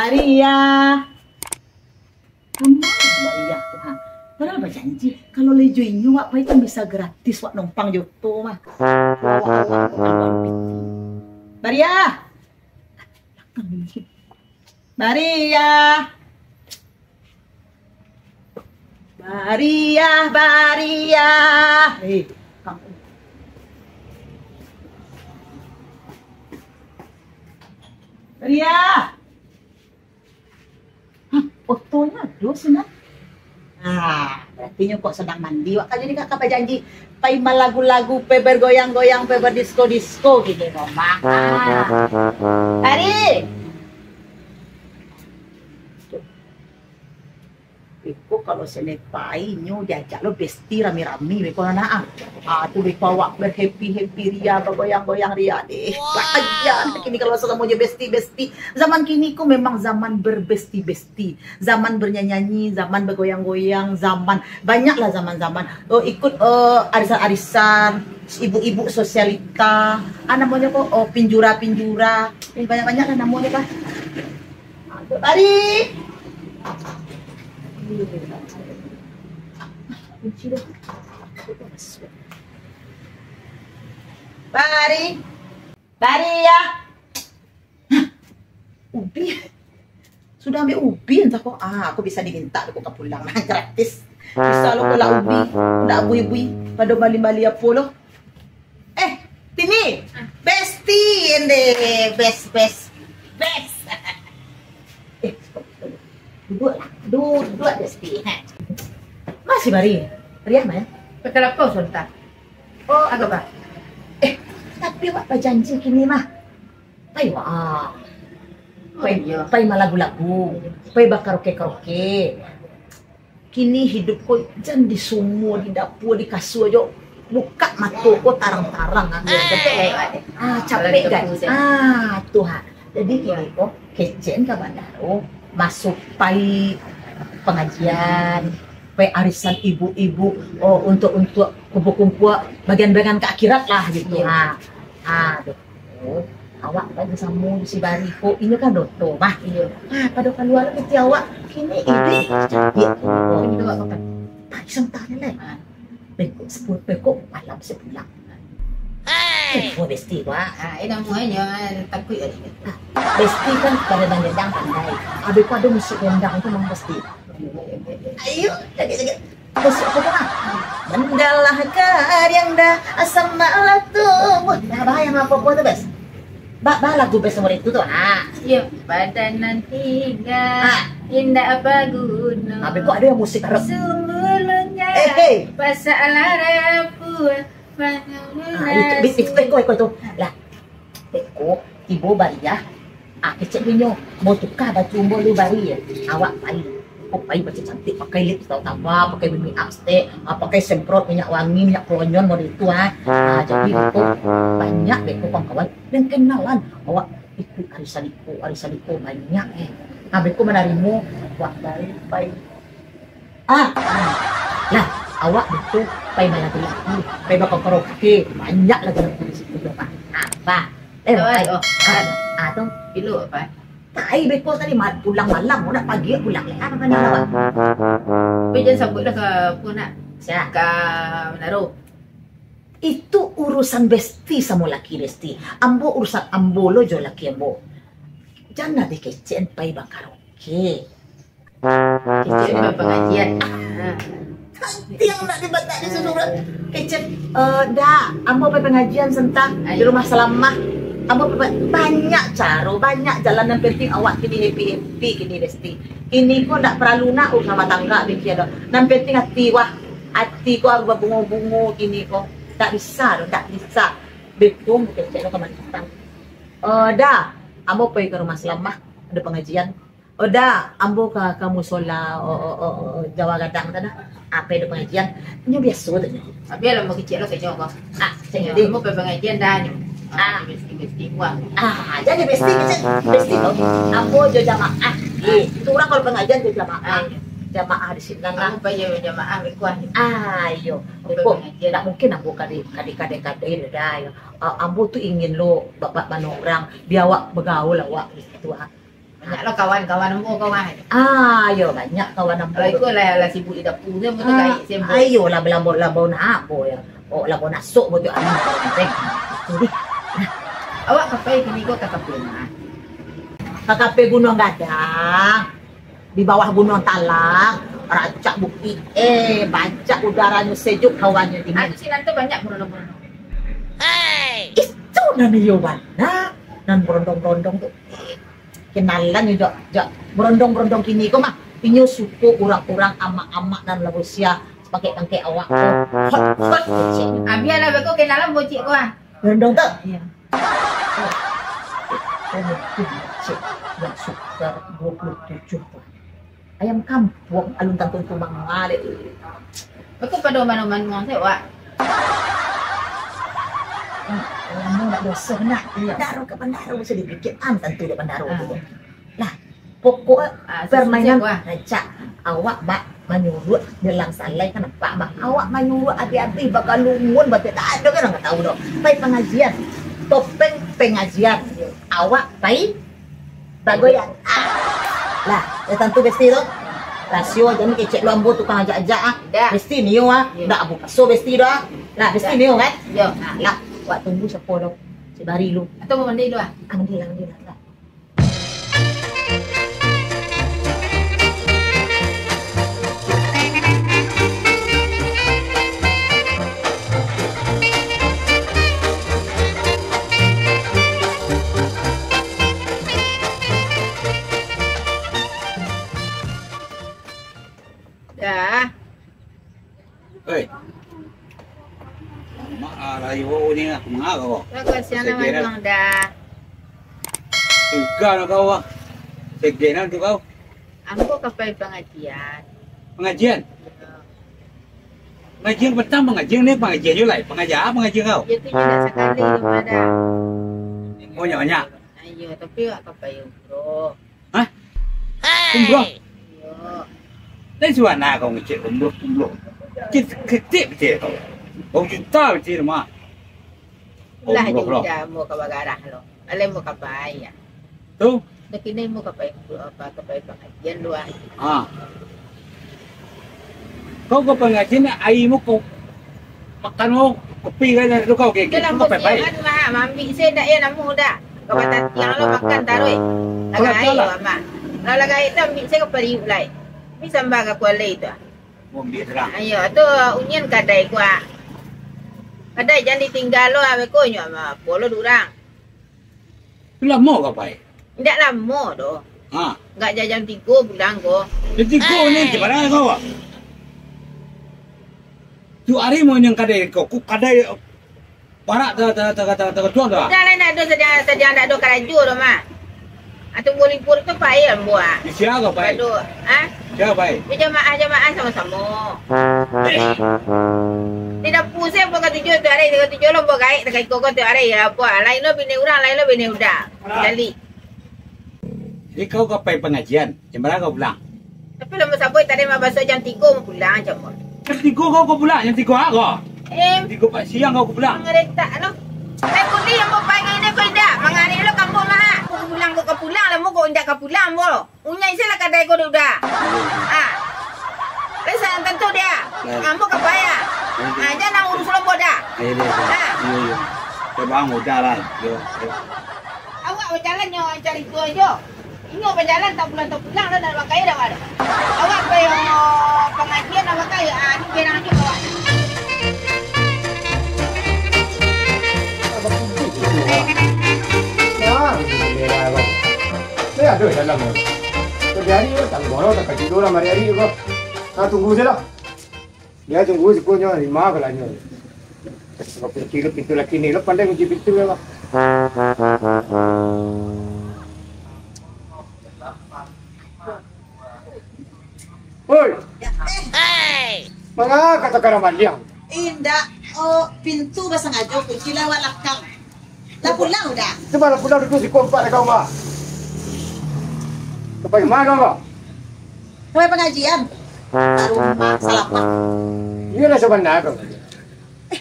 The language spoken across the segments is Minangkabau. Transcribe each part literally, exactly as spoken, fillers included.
Maria. Kama Maria tu, ha? Padahal bajanji, kalau lai jo inyo, wak pai kan bisa gratis, wak nompang jo oto mah. Wak, wak, wak, wak, wak. Maria! Maria! Maria, Maria! Eh, kamu. Maria! Hah, otonyo ado sinan? Ah, baratinyo kok sadang mandi. Wak kan jadi kakak bajanji, pai malagu-lagu, pai bagoyang-goyang, pai badisko-disko kini mah. Ah. Ari! Iko kalau sene pai nyo diajak lo besti rami-rami beko anak ah. Ah, tu beko awak berhappy-happy ria, bagoyang-goyang ria deh. Bahagia kini kalau samo jo besti-besti. Zaman kini ko memang zaman berbesti-besti, zaman bernyanyi-nyanyi, zaman bergoyang-goyang, zaman, banyaklah zaman-zaman. Oh, ikut, eh, arisan-arisan, ibu-ibu sosialita, ah, namonyo ko, oh, pinjura-pinjura. Eh, banyak-banyaklah namonyo, Pak. Bari. Bari. Bari, ya. Hah? Ubi. Sudah ambiak ubi, antah ko. Ah, aku bisa diminta ko ka pulang. Gratis. Bisa lo kolak ubi, kolak bui-bui, pado bali-bali apo lo. Eh, Tini. Ah. Besti ende, best, best, best. Eh, duduak lah. Duduak, Besti. Ha. Masih bari. Rian, man? Pakai lapau sebentar. Oh, agak bah. Eh, tapi awak bajanji kini mah. Pai wak. Oh, pai, iyo. Pai malagu-lagu. Pai bakaroke-karoke. Kini hidup ko jan di sumua, di dapua, di kasua jo. Bukak mato ko tarang-tarang, ah. Iyo, capek, eh. Ah, capek, kan? Ah, tu ha. Jadi kini ko kecek ka bandaro, masuak pai pangajian, pai arisan ibu-ibu, oh, untuk, untuk kumpua-kumpua bagian-bagian ka akhirat lah gitu. Iyo. Ha. Ha, tu. Awak kan samo si Bari ko, inyo kan doto, bah. Iyo. Ah, pado kalua pitih awak, kini ini cantik. Oh, ini awak makan. Tadi sebentar ni, Lek. Ah. Beko sepuluh, beko malam sebulan. Hei! Oh, Besti, wak. Ah, ini namonyo, ah, takuik tadi. Ah, Besti kan pada nang gendang pandai. Ah, beko ado musik gendang tu, Mang Besti. Ayo, lagi, lagi. Musik apa tu, Mang? Mandalah kariang dah, asam malah tumbuh. Nah, bahaya mah apa tu, Bes? Ba, ba lagu Bes nomor itu tu, ha. Siap badan nan tingga, ha. Indak bagunung. Tapi kok ada yang musik Arab? Sungguh lenggah, eh, eh. Pasal Arab pun. Ah, itu, itu, itu, itu, itu. Lah, Beko, tibo bariah, ah, kecek inyo, "Ambo tuka baju ambo lu bari." Awak pai. Ko pai baju cantik, pakai lip tau tamba, pakai make up stek, ah, pakai semprot minyak wangi, minyak kolonyon model itu, ah. Ah, jadi beko, banyak beko kawan-kawan yang kenalan. Awak ikut arisan iko, arisan iko banyak, eh. Ah, beko manarimo, awak pai, pai. Ah, ah. Lah, awak tu pai malagu-lagu, pai bakokoroke, banyak lagu-lagu di situ tu, Pak. Ah, bah. Eh, Oi, pai. Oh, ah, ah, tu. Pilu, Pak. Tai beko tadi ma-, pulang malam, nak pagi pulang. Apa kan awak? Tapi jan sabuik lah ka, apa nak? Sia? Ka Manado. Itu urusan Besti samo laki Besti. Ambo urusan ambo lo jo laki ambo. Jan lah dikecek pai bakaraoke. Kecek pai pangajian. Ha. Tiang nak dibatak di susuran. Kecek, eh, dah, ambo pai pangajian santa di rumah Salamah. Ambo pai, banyak caro, banyak jalan, yang penting awak kini happy-happy kini, Besti. Kini ko ndak paralu nak rumah tangga mikir doh. Yang penting ati wak, ati ko harus babungo-bungo kini ko. Ndak bisa doh, ndak bisa. Beko kecek lo ka Malimpang. Eh, dah, ambo pai ka rumah Salamah, ado pangajian. Oh, dah, ambo ka, ka musola, oh, oh, oh, oh, Jawa Gadang tu dah. Apo ado pangajian? Nyo biaso tu nyo. Tapi lah, ambo kecek lo, kecek lo. Ah, kecek lo, deh. Ambo pai pangajian dah nyo. Ah. Ah, Besti, Besti, wak. Ah, jadi Besti, Besti, Besti tu. Ambo jo jamaah. Eh, itu urang kalau pangajian jo jamaah. Ah, iyo. Jamaah di sinan lah. Ambo pai jo jamaah, beko. Ah, iyo. Ambo pai pangajian. Beko, ndak mungkin ambo kade-, kade-, kade-kade dah, iyo. Ah, ambo tu ingin lo ba-, ba-, bana urang, bia awak bagaul awak di situ, ah. Banyaklah kawan-kawan ambo, kawan. Ah, iyo, banyak kawan ambo. Kalau iko lah, lah sibuk di dapua, tu, tu, ah, gaek sibuk. Ayolah, balambau-lambau nak apo, yo? Oh, lambau nak sok, butuh angin, kawan. Itu deh. Awak ka pai kini ko ka kape ma? Ka kape Gunuang Gadang. Di bawah Gunuang Talang, rancak bukik. Eh, rancak udaranyo sejuk, hawannyo dingin. Anu sinan tu banyak burundong-burundong. Hei! Itu nan iyo bana, nan burundong-burundong tu. Kenalan jo, jo burundong-burundong kini ko mah. Inyo suko urang-urang amak-amak nan lah bausia, pangkek-pangkek awak tu. Hot, hot, kecek. Abiah lah beko kenalan bocik ko ah. Burundong tu? Iyo. Oh, oh, mungkin cek yang sekitar dua puluh tujuh tu. Ayam kampuang alun tantu tu mangalek. Aku pado mano-mano se, Wak. Hmm, lamo nak doso nak. Iyo. Pandaro ka pandaro, bisa dipikir, am, tantu dek pandaro tu. Ah. Lah, pokok, ah, permainan susun se, Wak. Rancak. Awak, Mak, manyuruak dalam salai, kan nampak, Mak? Awak manyuruak abih-abih, bakalungun, batek, tak ado kan urang ka tahu doh. Pai pangajian. Topeng pangajian. Awak pai bagoyang. Ah. Lah, yo tantu besti tu. Rasio jan kecek lo ambo tukang ajak-ajak ah. Dak. Besti nio ah. Yo. Dak abu paso besti tu ah. Lah, besti nio kan? Yo. Nah, lah, wak tunggu sapo tu. Sibari lu. Atau mau mandi lu ah? Ah, mandi lah, mandi lah. Lah. Dah. Oi. Mak, ah, rayo ni lah, manga kau? Kau kasihan lah. Segenan. Manuang dah. Tega lah kau ah. Segenan tu kau. Ambo ka pai pangajian. Pangajian? Iyo. Pangajian patang, pangajian ni, pangajian jo lai. Pangajian, ah, pangajian kau? Iyo tu, indak sakali tu, Mak, dah. Oh, nyak-nyak? Iyo, tapi awak ka pai umroh. Hah? Umroh? Iyo. Lai sabana kau ngecek umroh, umroh. Kecek, kecek, kecek kau. Bau juta kecek mah. Lah, umroh, umroh. Juta ambo ka bagarah lo. Alai ambo ka pai, yo. Tu? Dah kini ambo ka pai, apa, ka pai pangajian lo ah. Ha. Kau ka pangajian, aia mo kau makan mo, kopi kan tu kau keke. Itulah kau pai-pai. Kau siang anu mah, maambiak se dak yo namuah dah. Ka batatiang lo makan taruih. Lah gaek lo amak. Lah, lah gaek tu ambiak se ka pariuk lai. Tapi samba ka kualai tu ah. Ambiak se lah. Ayo, tu unyian kadai ko ah. Kadai jan ditingga lo ah, beko nyo apo lo durang. Tu lamo ka pai? Indak lamo doh. Ha. Indak jam tigo pulang ko. Jam tigo ni, eh, di mana kau? Tu ari mo nan kadai ko, ku kadai parak ta, ta, ta, ta, ta, tuang dah. Dah lah, ndak ado sadia, sadia ndak ado karajo doh, Mak. Atau libur tu pai ambo ah. Di sia ka pai? Aduh, ah? Sia pai? Di jamaah-jamaah samo-samo. Eh. Di dapua se ambo katuju tu ari, katuju lo ambo gaek, tak iko ko tu ari, yo apo? Lain lo bini urang, lain lo bini uda. Jadi. Jadi kau ka pai pangajian, jam bara kau pulang? Tapi lah, Mak, sabuik tadi mah baso jam tigo pulang, jam. Jam tigo kau, kau pulang? Jam tigo ah kau? Eh. Jam tigo siang kau, kau pulang? Mangaretak lo. Eh, kudi ambo pai ngai ko indak? Mangarek lo kampuang mah. Kau pulang, kau ka pulang lah, ambo kau indak ka pulang, ambo. Unyai se lah kadai ko duda. Ah. Lai sayang tantu dia. Baik. Ambo ka pai ah. Baik. Ah, jan urus lo ambo dah. Iyo, iyo, iyo. Ah. Iyo, iyo. Coba ang udah lah. Iyo, iyo. Awak bajalan nyo cari tuo jo. Inyo bajalan tak pulang, tak pulang lah, dak pakai dah, wak. Awak pai, oh, pangajian dak pakai, ah, ni berang jo awak. Nah, ni ado dalam. Kau di hari ko, tak boleh, tak kaji orang hari-hari ko. Nah, tunggu se lah. Yo, tunggu siko nyo, limo kalanyo. Kunci lo pintu laki ni, lo pandai kunci pintu yo, Bang. Oi! Hei! Manga ka takana maliang? Indak, oh, pintu basangajo kunci lewat lakang. Lah pulang udah. Cubo lah pulang duduk siko ampek dek kau, Mak. Ka pai ma kau? Ka pai pangajian. Ka rumah, salah paham. Iyo lah sabana kau. Eh,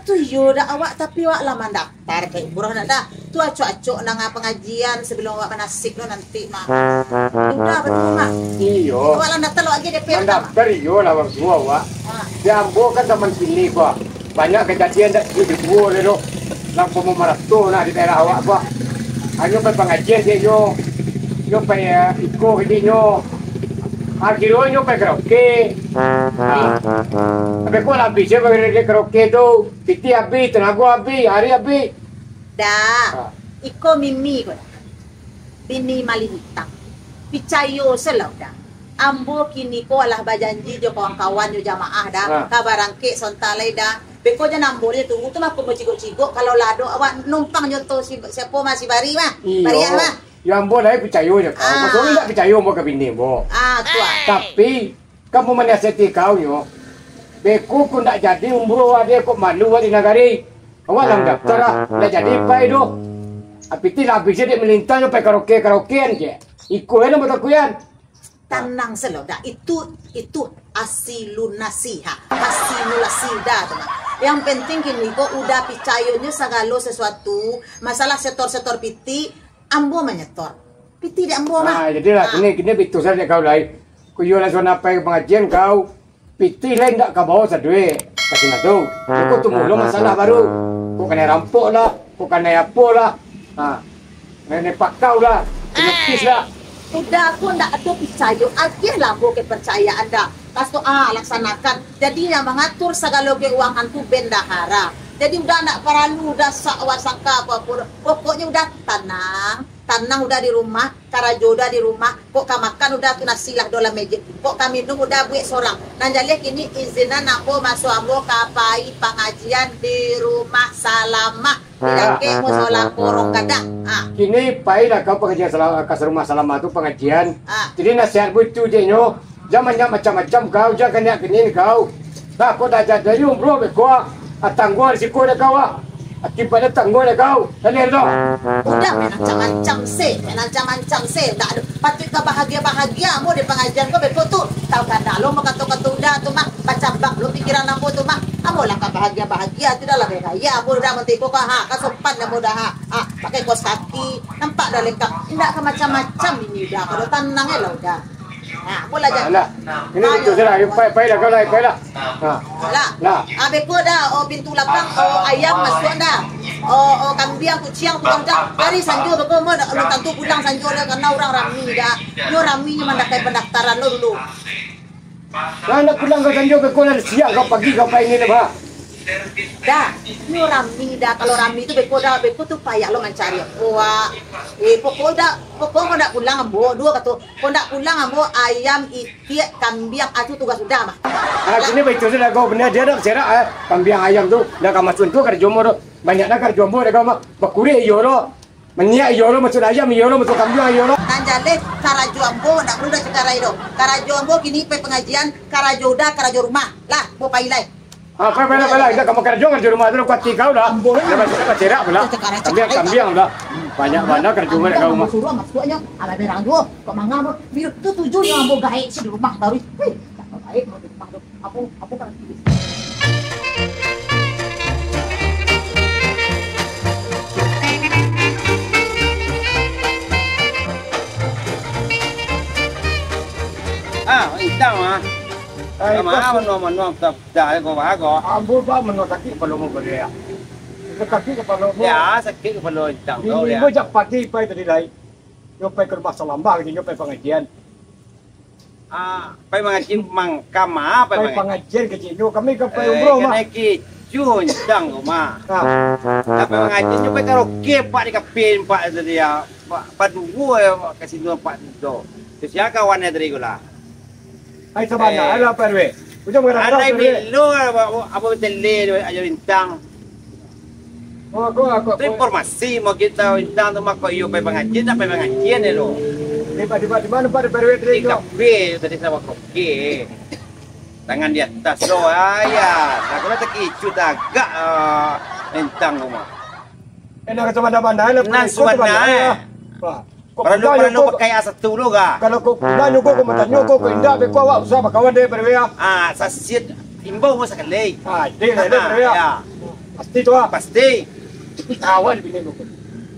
Tu iyo dah awak, tapi awak lah mandaftar ka umroh nak dah. Tu acok-acok nanga pangajian sabalum awak manasik tu nanti mah. Udah batua mah. Iyo. Awak lah mandaftar awak agiah D P mah. Mandaftar iyo lah batua awak. Ha. Di ambo kan zaman kini ko. Banyak kajadian dak duo-duo lai tu. Lah umpamo marato nah di daerah awak ko. Hanyo pai pangajian se nyo. Nyo pai, eh, iko kecek nyo. Akhirnyo nyo pai karaoke. Ha. Tapi ko lah abih se pai karaoke tu. Pitih abih, tanago abih, ari abih. Dah. Ha. Iko Mimi ko. Bini Malin Itang. Picayo se lah Uda. Ambo kini ko alah bajanji jo kawan-kawan jo jamaah dah. Ha. Ka barangkek sontak lai dah. Beko jan ambo je tunggu tu mah ko bacigok-cigok. Kalau lah ado awak numpang jo tu si, siapo mah si Bari mah. Iyo. Bariah mah. Yo ambo lai picayo jo kau. Ah. Maksudnyo indak picayo ambo ka bini ambo. Ah, tu ah. Tapi, Kan manasihati kau nyo, beko ko ndak jadi umroh, ade kok malu awak di nagari. Awak lah mandaftar lah, ndak jadi pai doh. Apiti lah abih se dek malintang nyo pai karaoke-karaokean je. Iko he nan batakuian. Tanang se lo, dah. Itu, itu hasil nasihat, hasil nasihat tu mah. Yang penting kini ko udah picayonyo sagalo sesuatu, masalah setor-setor piti, ambo manyetor. Piti dek ambo mah. Ah, jadilah, ah. Kini, kini bitu sajo dek kau lai. Ku iyo lah suan apai ka pangajian kau. Piti lai ndak ka bawa saduik. Ka sinan tu. Iko tumbuah lo masalah baru. Kok kanai rampok lah, kok kanai apo lah. Ha. Kanai pakau lah, kanai pis lah. Udah, aku ndak ado picayo. Agiah lah ambo kepercayaan dah. Pas tu, ah, laksanakan. Jadi, yang mangatur sagalo keuangan tu bendahara. Jadi, udah ndak paralu dah sak wasangka apo-apo. Pokoknyo udah tanang. Tanang udah di rumah, karajo udah di rumah, kok ka makan udah tu nasi lah doh lam mejek, kok ka minum udah buek sorang. Nan jaleh kini izinan ambo masuak ambo ka pai pangajian di rumah Salamah, di dakek musola Porong Gadang. Ha. Kini pailah kau pangajian Salamah, ka rumah Salamah tu pangajian. Ha. Jadi nasihat bucu je nyo, Jan banyak macam-macam kau, jan kaniak-kaniak kau. Lah, kok dah jadi umroh beko, ah, tangguang risiko dek kau, ah. Akibatnyo tangguang dek kau. Tadi tu. Udah main ancam-ancam se, main ancam-ancam se. Ndak ado. Patuik ka bahagia-bahagia ambo di pangajian ko beko tu. Tau kada lo mah kato-kato udah tu mah. Bacabang lo pikiran ambo tu mah. Ambo lah ka bahagia-bahagia tu dah lah beraya. Ambo udah mantiko ko, ha, ka sopan ambo dah, ha. Ha, pakai kaos kaki. Nampak dah lengkap. Indak ka macam-macam ini udah. Kalau tanang e lah udah. Ha, apo lah, Jan? Alah. Ini betul salah. Pai, pai lah kau lah, pai lah. Ha. Lah. Lah. Ah, beko dah, oh, pintu lapang, oh, ayam masuak dah. Oh, oh, kambiang, kuciang, tu dah. Hari sanjo beko mo, alun tantu pulang sanjo dah, karena urang rami dah. Nyo rami nyo mandakai pandaftaran lo dulu. Lah, nak pulang ka sanjo beko lah siang ka pagi ka pai ni dah, bah. Dah, nyo rami dah. Kalau rami tu beko dah, beko tu payah lo mancari apo, ah. Eh, pokok dah, pokok kau ndak pulang ambo, duo kato. Kau ndak pulang ambo, ayam, itiak, kambiang, ah, tu tugas udah mah. Ah, kini baitu sudah kau bana, dia dah baserak, eh. Kambiang ayam tu, dah ka masuak tu karajo ambo tu. Banyak dah karajo ambo dah kau mah. Bakurek iyo lo. Maniak iyo lo, masuak ayam iyo lo, masuak kambiang iyo lo. Nan jaleh karajo ambo, ndak paralu dah cakarai doh. Karajo ambo kini pai pangajian, karajo udah, karajo rumah. Lah, ambo pai lai. Ah, pai, pai lah, pai lah. Indak ka makarajo karajo rumah tu, kuati kau lah. Ambo lah. Dah baserak, baserak pulo. Kambiang, kambiang lah. Banyak bana karajo rumah kat kau mah. Suruah masuaknyo, alah berang juo. Kok manga ambo, tu tujuan yang ambo gaek si di rumah tadi. Wih, tak baik ambo di rumah tu. Apo, apo kan? Ah, intang ah. Ai, sama pas tu. Manuang-manuang pita-pita ko bahago. Ambo ba manuang sakik kapalo mo baliak. Sakik kapalo mo. Ya, sakik kapalo intang tu ya. Ini mo jak pagi pai tadi lai. Yo pai ka rumah Salamah, yo pai pangajian. Ah, pai mangaji mangkam, ah, pai mangaji. Pai pangajian kecek nyo, kami ka pai umroh mah. Eh, kanai kicu ncang ko mah. Ah. Pai mangaji nyo pai karaoke, Pak, di kafe, Pak, itu dia. Pak, Pak Duo, eh, Pak, ka sino, Pak Duo. Tu sia kawan tadi ko lah. Ai, sabana, eh. Alah, Pak Rwe. Ujang mangarang. Alah, Pak Rwe. Bilo, Pak, Pak, apo tele, ajo bintang. Oh, aku, aku, aku. Tu informasi mau kita undang tu, mako iyo pai pangajian, tak pai pangajian ya lo. Di, di, di mana, Pak, di P R W tadi? Di kafe tadi sama kopi. Tangan di atas lo, ayah. Aku nak tekicu tagak, ah, entang rumah. Eh, nak kacamata mana, lah, nah, Pak, suan kacamata, nah, ya. Wah. Kok paralu, paralu pakai A satu lo, ga? Kalau kok pulang nyo ko, kok matanyo ko, kok indak, beko awak usah bakawan dek P R W, ah. Ah, sasit imbau mo sakali. Ah, dek, dek, dek, P R W, ah. Ya. Pasti tu ah. Pasti. Awan bini lu.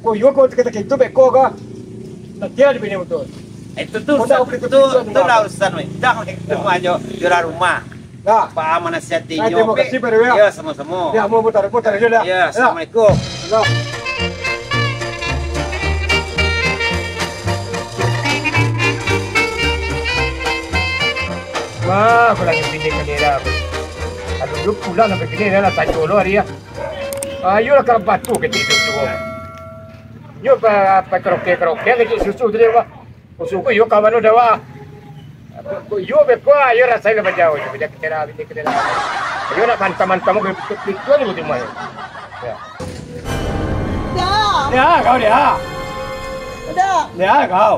Ko yo ko kita itu beko ka. Nanti ada bini betul. Itu tu, tu, tu lah urusan weh. Dah itu aja juara rumah. Nah. Pak manasihati nyo. Terima kasih, Pak Dewi, ya. Ya, sama-sama. Ya, mau putar, putar aja dah. Ya, assalamualaikum. Ya. Wah, aku lagi pilih kandira. Aduh, lu pulang sampai kini dah lah, sajo lo hari ya. Ayolah, ka batu kecik susu. Yo, pa, pa keroke-keroke kecik susu tadi, wah. Susu ko yo kawan udah, wah. Ko yo beko, ayo rasai lah bajau. Yo, bajau kecera, bini kecera. Yo nak mantap-mantap ke pintu ni rumah yo. Ya. Dah. Ya, kau dia. Udah. Ya, kau.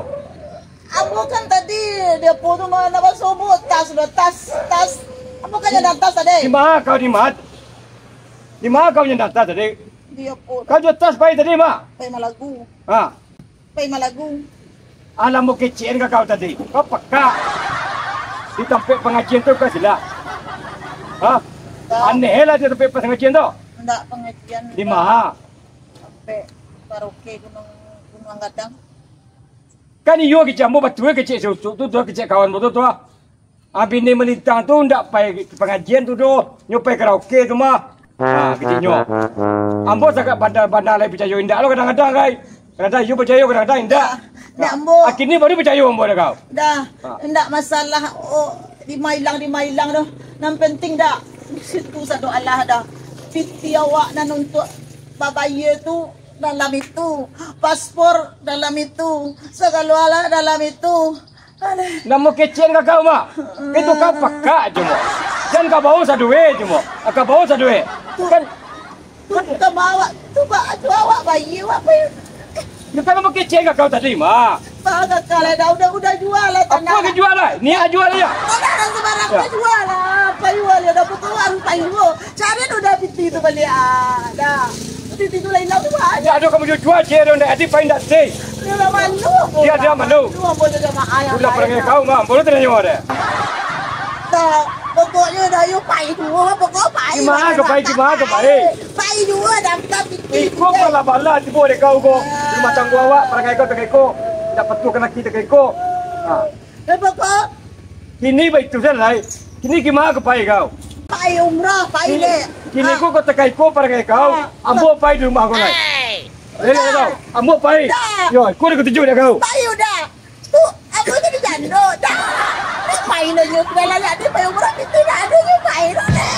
Ambo kan tadi di apo tu ma-, nak basobok tas, udah tas, tas. Ambo kan nyandang tas tadi. Di ma kau, di ma? Di ma kau nyandang tas tadi? Di apo? Kau jo tas pai tadi, ma? Pai Malagu. Ha. Pai Malagu. Alah, ambo kecekan ka kau tadi. Kau pekak. Di tampek pangajian tu kau sila. Ha? Dah. Aneh lah di tampek pangajian tu. Ndak pangajian. Di ma? Tampek karaoke Gunung, Gunung Gadang. Kan iyo kecek ambo batua kecek si Ucup tu, tu kecek kawan ambo tu, tu ah. Ah, bini malintang tu ndak pai pangajian tu doh, nyo pai karaoke tu mah. Ha, kecek nyo. Ambo sangaik bana-bana lai picayo indak lo kadang-kadang, kai. Kadang-kadang iyo picayo, kadang-kadang indak. Dah, dah, ambo. Ah, kini baru picayo ambo dah kau. Dah, ha. Indak masalah, oh, di ma ilang, di ma ilang doh. Nan penting dah, di situ sado alah dah. Piti awak nan untuak babayia tu dalam itu, paspor dalam itu, sagalo alah dalam itu. Alah. Namo kecek ka kau, Mak? Itu kau pekak je, Mak. Jan ka bawah saduwe je, Mak. Ka bawah saduwe. Kan tu ka bawa, tu ba-, tu awak bayi, awak bayi. Yo kan namo kecek ka kau tadi, Mak? Bah, kakak lah dah, udah, udah jual lah tanah. Apa ka jual lah? Niat jual lah. Tanah dah sembarang ka jual lah. Apa jual ya? Dah pokok harus pai dulu. Cari tu dah piti tu baliak, ah. Dah. Piti tu lah ilang tu, ah. Ya, ado kamu jual-jual je, ado ndak ati pai ndak ti. Dia dah malu. Dia dah malu. Tu ambo dah maaf. Ulah parangai kau, Mak. Ambo tu tanyo dah. Dah, pokoknyo dah, yo pai dulu, pokok pai. Di ma ka pai, di ma ka pai? Pai dulu, daftar piti. Iko bala-bala tibo dek kau ko. Rumah tanggo awak, parangai kau takah iko. Ndak patuah ka laki takah iko. Ha. Eh, pokok. Kini baitu sajo lai. Kini ka ma ka pai kau? Pai umrah, pai dek. Kini ko kau takah iko parangai kau, ambo pai di rumah kau lai. Lelek kau, ambo pai. Yo, iko dah katuju dek kau. Pai udah. Tu, ambo jadi jando. Dah. Ni pai lo nyo, dah lah, dah, pai umrah, pintu dah ado nyo, pai lo dah.